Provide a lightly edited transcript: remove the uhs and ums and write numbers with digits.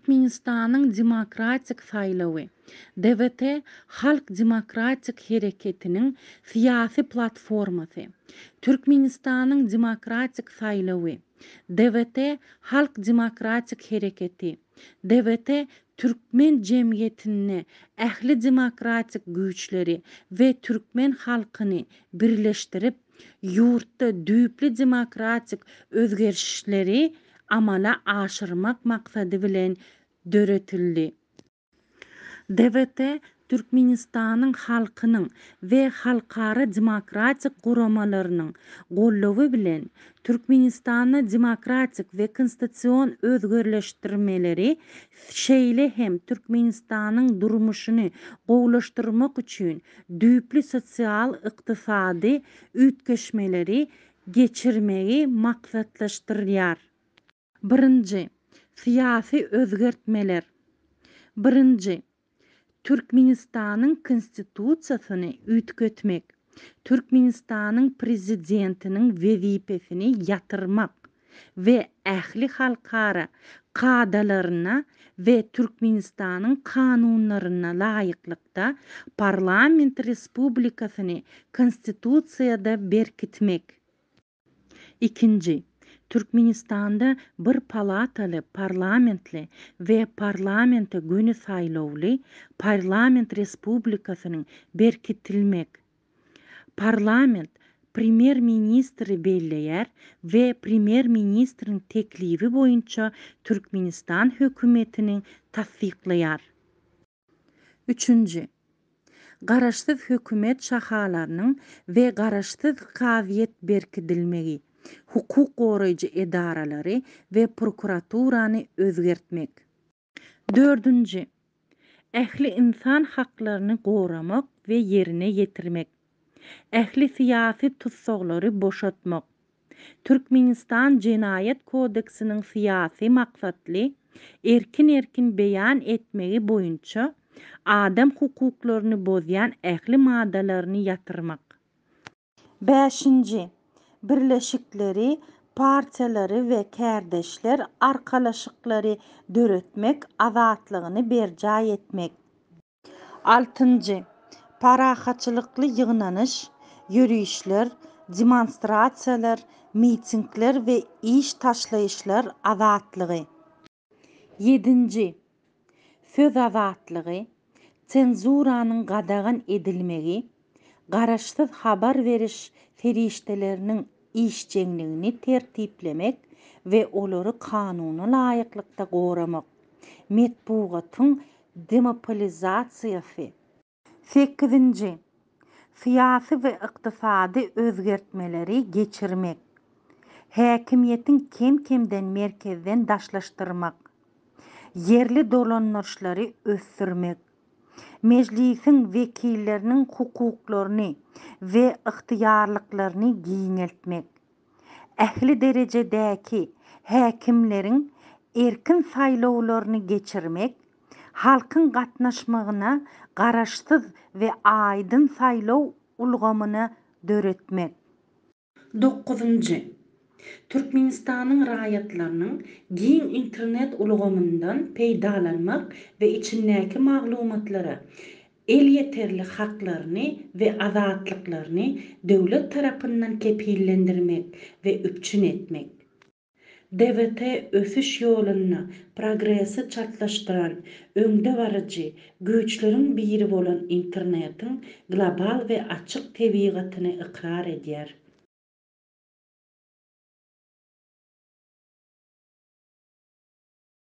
Türkmenistanyň demokratik saýlawy, DWT Halk demokratik hereketiniň syýasy platformasy. Türkmenistanyň demokratik saýlawy, DWT Halk demokratik hereketi, DWT türkmen jemgyýetinde ähli demokratik güýçleri we türkmen halkyny birleşdirip, ýurtda düýpli demokratik özgerişleri amala aşyrmak maksady bilen döretildi. DWT Türkmenistanyň halkynyň we halkara demokratik guramalarynyň goldawy bilen Türkmenistanda demokratik we konstitusion özgerleşdirmeleri, şeýle hem Türkmenistanyň durmuşyny gowulaşdyrmak üçin düýpli sosial-ykdysady üýtgeşmeleri geçirmegi maksatlaşdyrýar. Birinji. Syýasy özgertmeler. Birinji. Türkmenistanyň Konstitusiýasyny üýtgetmek, Türkmenistanyň Prezidentiniň wezipesini ýatyrmak we ähli halkara kadalaryna we Türkmenistanyň kanunlaryna laýyklykda parlament respublikasyny Konstitusiýada berkitmek. Ikinji, Türkmenistanda bir palataly parlamentli we parlamente göni saýlawly parlament respublikasynyň berkitilmek. Parlament Premýer-ministri belleýär we Premýer-ministriň teklibi boýunça Türkmenistan hökümetiniň tassyklaýar. Üçünji. Garaşsyz hökümet şahalarynyň we garaşsyz kazyýet berkidilmegi, hukuk goraýjy edaralary we prokuraturany özgertmek. Dördünji. Ähli ynsan haklaryny goramak we ýerine ýetirmek. Ähli syýasy tussaglary boşatmak. Türkmenistan Jenaýat kodeksiniň syýasy maksatly erkin-erkin beýan etmegi boýunça adam hukuklaryny bozýan ähli maddalaryny ýatyrmak. Bäşinji. Birleşikleri, partiýalary we kärdeşler arkalaşyklary döretmek azatlygyny berjaý etmek. Altynjy. Parahatçylykly ýygnanyş, ýörişler, demonstrasiýalar, mitingler we iş taşlaýyşlar azatlygy. Ýedinji. Söz azatlygy, senzuranyň gadagan edilmegi, garaşsyz habar beriş serişdeleriniň işjeňligini tertiplemek we olary kanuna laýyklykda goramak, metbugatyň demopolizasiýasy. Sekizinji. Syýasy we ykdysady özgertmeleri geçirmek. Häkimiýetiň kem-kemden merkezden daşlaşdyrmak. Ýerli dolandyryşlary ösdürmek. Mejlisiň wekilleriniň hukuklaryny we ygtyýarlyklaryny giňeltmek. Ähli derejedäki häkimleriň erkin saýlawlaryny geçirmek, halkyň gatnaşmagyna garaşsyz we aýdyň saýlaw ulgamyny döretmek. Dokuzynjy. Türkmenistanyň raýatlarynyň giň internet ulgamyndan peýdalanmak we içindäki maglumatlara elýeterli haklaryny we azatlyklaryny döwlet tarapyndan kepillendirmek we üpjün etmek. DWT ösüş ýolunda progresi çaltlaşdyran öňdebaryjy güýçleriň biri bolan internetiň global we açyk tebigatyny ykrar edýär.